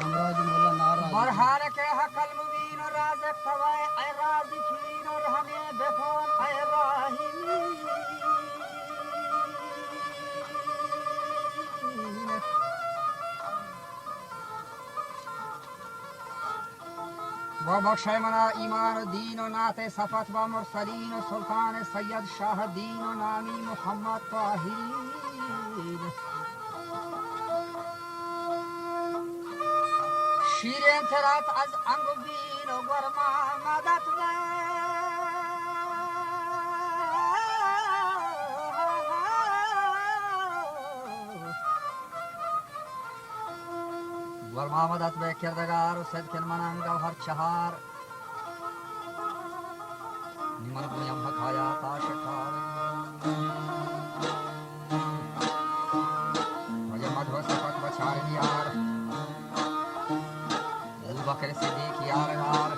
ہمراہ جی مولا ناراض۔ برحال کہ حق المبین و رازق توائے، اے رازقین و رحمے بکن، اے راحمین۔ و بخشئے منا ایمان و دین و نعت صفت با مرسلین و سلطان سید شاہ دین و نامی محمد طاہرین۔ شیرین ترات از انگ و بین و گورما مدد بہ۔ گورما مدد بہ کردگار و صدقن منان گوہر چہار۔ نی من گویم حقایا تا شکار۔ و یہ مدح و صفت بچار یار۔ ابوبکر صدیق یار یار۔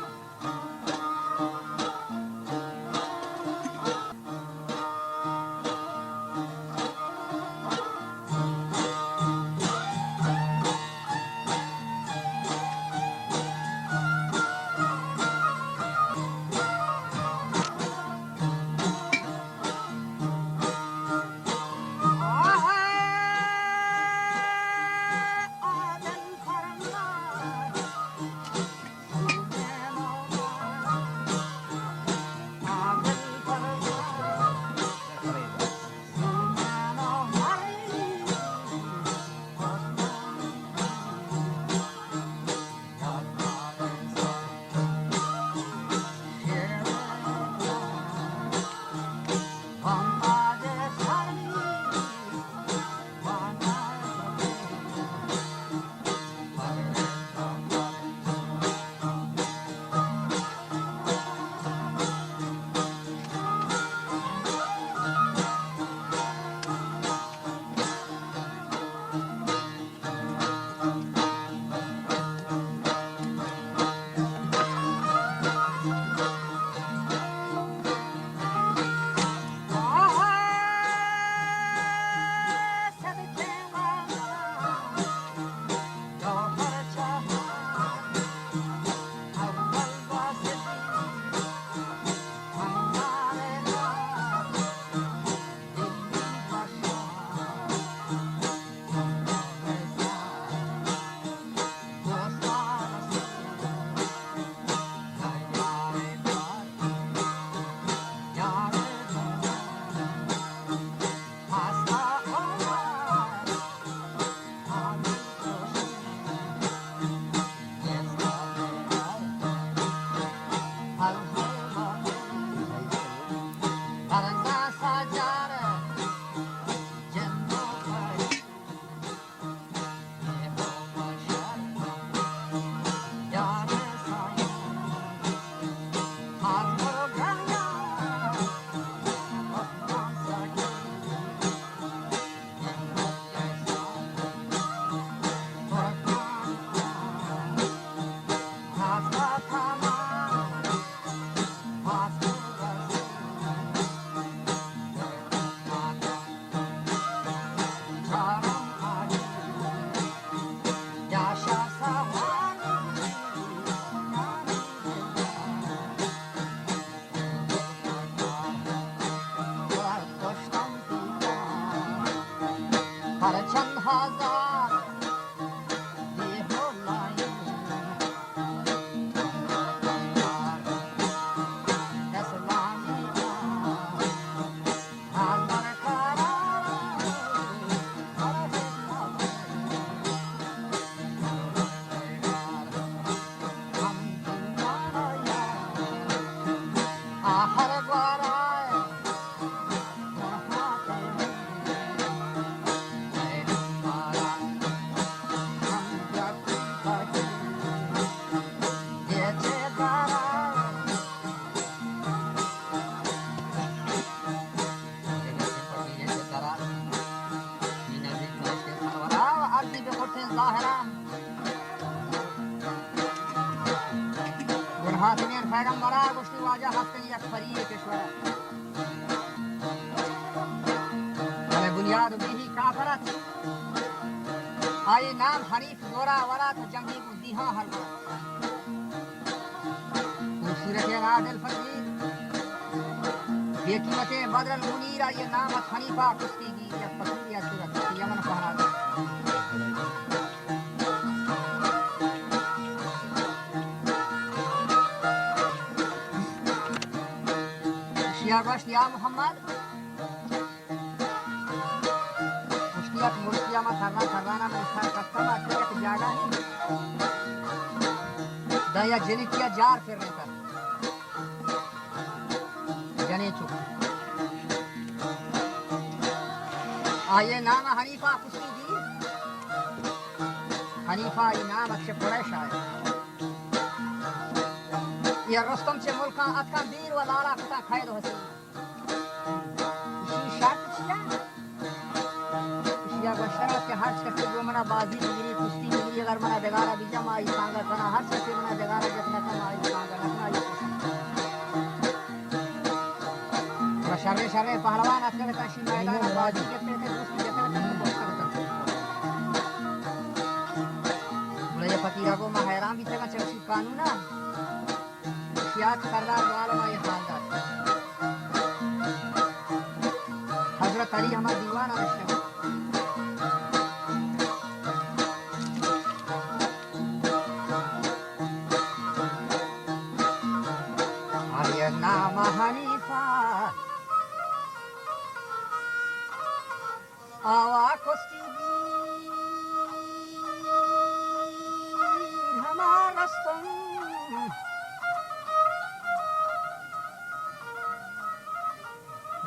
گڑا حاتمین پیغمبرا گوشتی، واجہ ہستیں یک پری کشور، بلے بنیاد بیہی کافر ات۔ آئی نام حنیف زورا ورا تو جنگی گوں دیہاں ہر ورا۔ خوبصورت عادل فقیر، بے قیمتیں بدر المنیر، آئی نام ات حنیفہ کشتی گیر، یک فقیر یا صورت یمن پہرا۔ شیا گوشت، یا محمد، مشکیات، مشکیا ما تران ترانا من سر کستم، اچھا یک جاگہ ہی دا یا جنکیا جار پر رہتا۔ جنے چو۔ آئیے نام حنیفہ کشتی دی۔ حنیفہ ای نام اچھے قریش آئے۔ یہ رستم چے ملکاں اتکاں دیر و لالا کتاں قید و حصیر۔ ایشی شرط چیا؟ ایشی ء گوشتگ ات کہ ہرچ کسے گوں منا بازی بگری، کشتی بگری، اگر منا ڈگارا بجا، ما آئی سانگا کناں، ہرچ کسے منا ڈگارا جت نہ کن، ما آئی سانگا نہ کن، آئی کشاں۔ گڑا شریں شریں پہلوان اتکگ اتاں، شی میدان ء بازی جتگ اتاں، دوست جتگ اتاں، تو گوشتگ اتاں۔ گڑا یہ فقیرا گو ما حیران بیتگاں چرشی قانون ء۔ شیات سردار دو عالم ء یہ حال دات۔ حضرت علی ہما دیوان ء نشتگ۔ آئی نام حنیفہ آوا کشتی گیر ہما رستم۔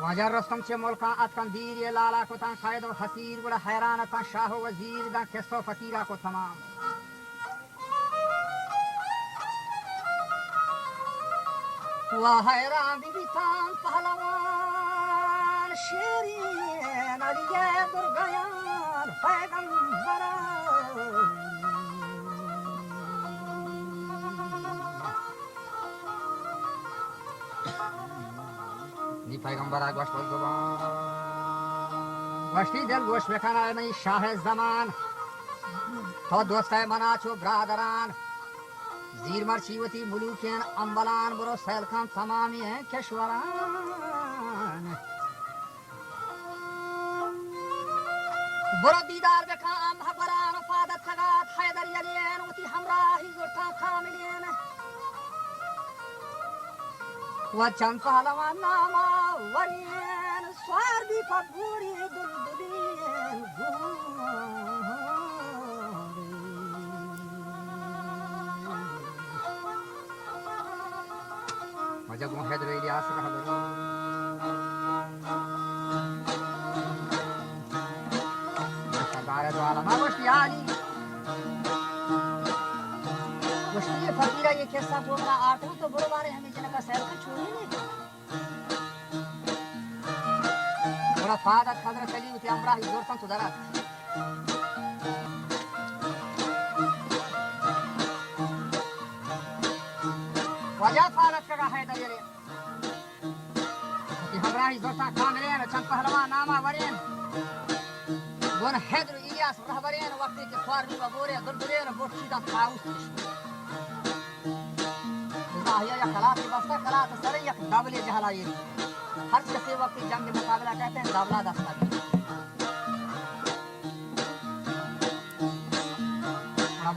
واجہ رستم چہ ملکاں اتکاں دیر، یہ لالا کتاں قید و حصیر، گڑا حیران اتاں شاہ و وزیر، داں قصہ و فقیرا کو تمام۔ و حیران ببیتاں پہلوان شیرین علی درگیان پیغمبران۔ نی پیغمبر ء گوشت، زبان گوشتی، دل گوش بکن اے منی شاہ زمان، تو دوست ئے منا چو برادران، زیر مرچی وتی ملوکین امبلان، برو سیل کن تمامی کشوران۔ برو دیدار بکن ہمبراں و پاد اتکگ ات حیدر یلین، وتی ہمراہی زرتاں کاملین۔ و چند پہلوان ناما ورین، سوار بی پہ گوری دلدلین گوری۔ واجہ گوں حیدر الیاس رہبر سردار دو عالم گوشتی عالی، گوشتی یہ فقیرہ یہ قصہ گومنا آرتے ہو تو برو بارے ہمیں جنکا سیر کا چھوڑی نہیں۔ گڑا پاد ات حضرت علی وتی ہمراہی زرتنت و در ات۔ واجہ پاد اتکگا حیدر یلین، وتی ہمراہی زرتاں کاملین و چند پہلوان ناما ورین، گون حیدر و الیاس رہبرین، وقتی کہ سوار بی بہ بورے دلدلین و بوٹ چیداں طاووس کشو۔ بزاں آئی ء یک کلاتے بستہ، کلات سر یک دبلے جہلا ایری۔ ہر کسے وقتی جنگ مقابلہ کہتے ہیں دبلا دستا۔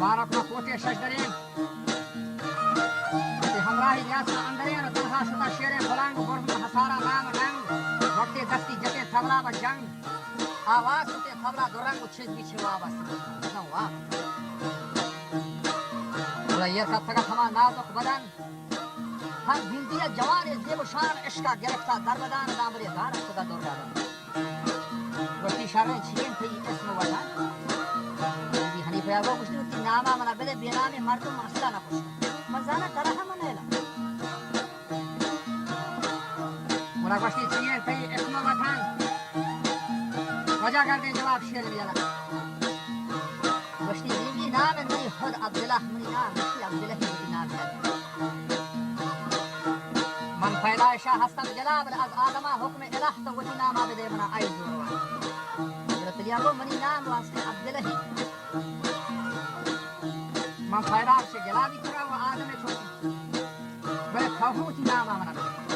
بارک ما کوٹے شش درین، وتی ہمراہی ریاست اندرین، تنہا شتا شیریں بلنگ، برز حسارا نام ننگ، وقتی دستی جتے تبلا بہ جنگ۔ آواز کتے تبلا دو رنگ و چیز بھی چه واب است۔ بزن واب۔ گڑا ایر کپتگ ات ہما نازک بدن، ہر گندی ء جوان ء زیب و شان، عشقا گرفتا در بدان، دامرے دار اتکگا دور دادن۔ گوشتی شریں چیئیں تئی اسم و وطن؟ بی بی حنیفہ ء گوشتی وتی ناما منا بدے، بے نامیں مردم اصلا نہ کشت۔ من زاناں ترا ہم نیلا۔ گڑا گوشتی، چی انت تئی اسم و وطن؟ واجہ گردیں جواب شیر بیالا۔ گوشتی، بی بی نام منی خود عبداللہ، منی نام ہستی عبداللہ، منی نام ہے۔ من پیدائشا ہستم گلا، بلے از آدما حکم الہ تو وتی ناما بدے منا آئی زوروا۔ حضرت علی گو، منی نام واسطے عبداللہ۔ پیدا چہ گلابی ترا و آدم چوکی۔ بلے تو ہم وتی نام ءَ منا بدے۔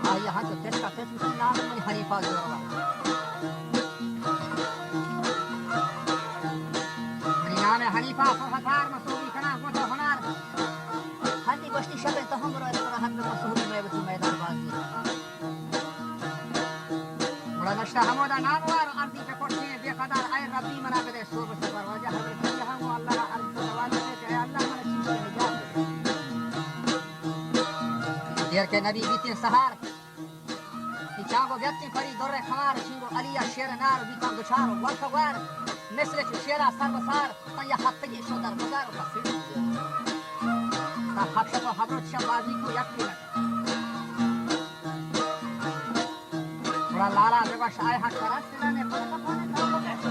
آئی ءَ ہنچو تچک ءَ تچک وتی نام ءَ منی حنیفہ زورگ ءَ۔ منی نام ءَ حنیفہ، فرحتار، من سوبی کناں گوں تو ہنر۔ ہندی گوشتی شپ ءَ تو ہم برو، ترا حق بہ سہولی مئے وتی میدان بازی۔ گڑا نشتہ ہمودا ناموار، ارزی پہ پرسیں بے قدر، اے ربی منا بدے سوب سفر۔ واجہ حضرت علی ہم اللہ ءَ عرض کو دوالے کہ اے اللہ منا چیز نجات دے۔ دیر کہ نبی بیتیں سہار، کہ چانگو گپتیں پری در خمار، شنگو علی ءَ شیر نار، بیتاں دچار و ورت و گوار، مثل چو شیرا سر بسار، تا یا ہفتگی شو در گزار و تصویر دیگر۔ تا ہفت شب و ہبروت شب بازی کو یک پیلک۔ گڑا لالا بگوش، آئے حق پرست نہ نے پرست پانے تو بگوش۔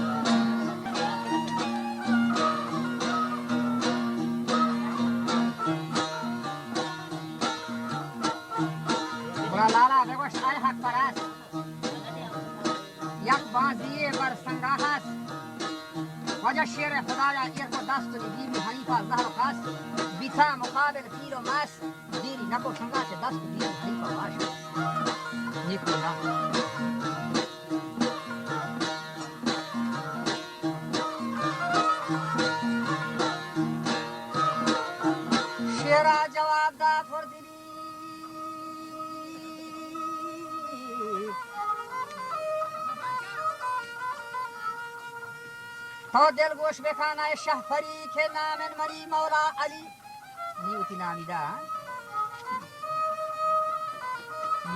گڑا لالا بگوش، آئے حق پرست، یک بازی بر سنگا ہست۔ واجہ شیر خدایا ایر کو دست، بی بی حنیفہ زہر خاص، بیتا مقابل پیر و مست۔ دیری نکو سنگا چہ دست، دیری حریف ءَ واش۔ نیکو را۔ شیرا جواب دا پر دلی۔ تو دل گوش بکن اے شہ پری کہ نام منی مولا علی۔ نی وتی نامی دا۔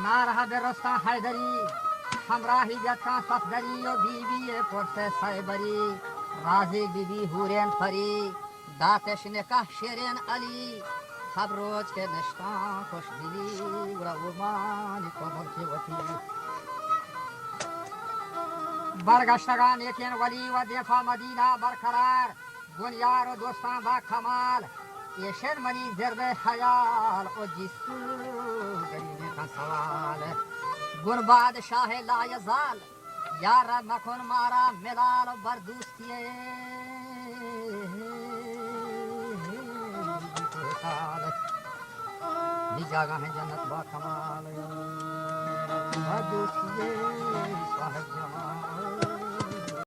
نارہ بہ رستاں حیدری، ہمراہی جتکاں صفدری و بی بی ءَ پرس سیبری، رازی بی بی حورین پری، داتش نکاح شیرین علی، ہب روچ کہ نشتاں خوش دلی، گڑا اومانی کمل کہ وتی۔ برگشتگاں نیکین ولی و دیفا مدینہ برقرار۔ گون یار و دوستاں با کمال، ایشن منی زرد خیال و جستو گرینے کا سوال۔ گون بادشاہ لا یزال، یا رب مکن مارا ملال و بر دوستی حال۔ نی جاگہ ہیں جنت با کمال، بر دوستی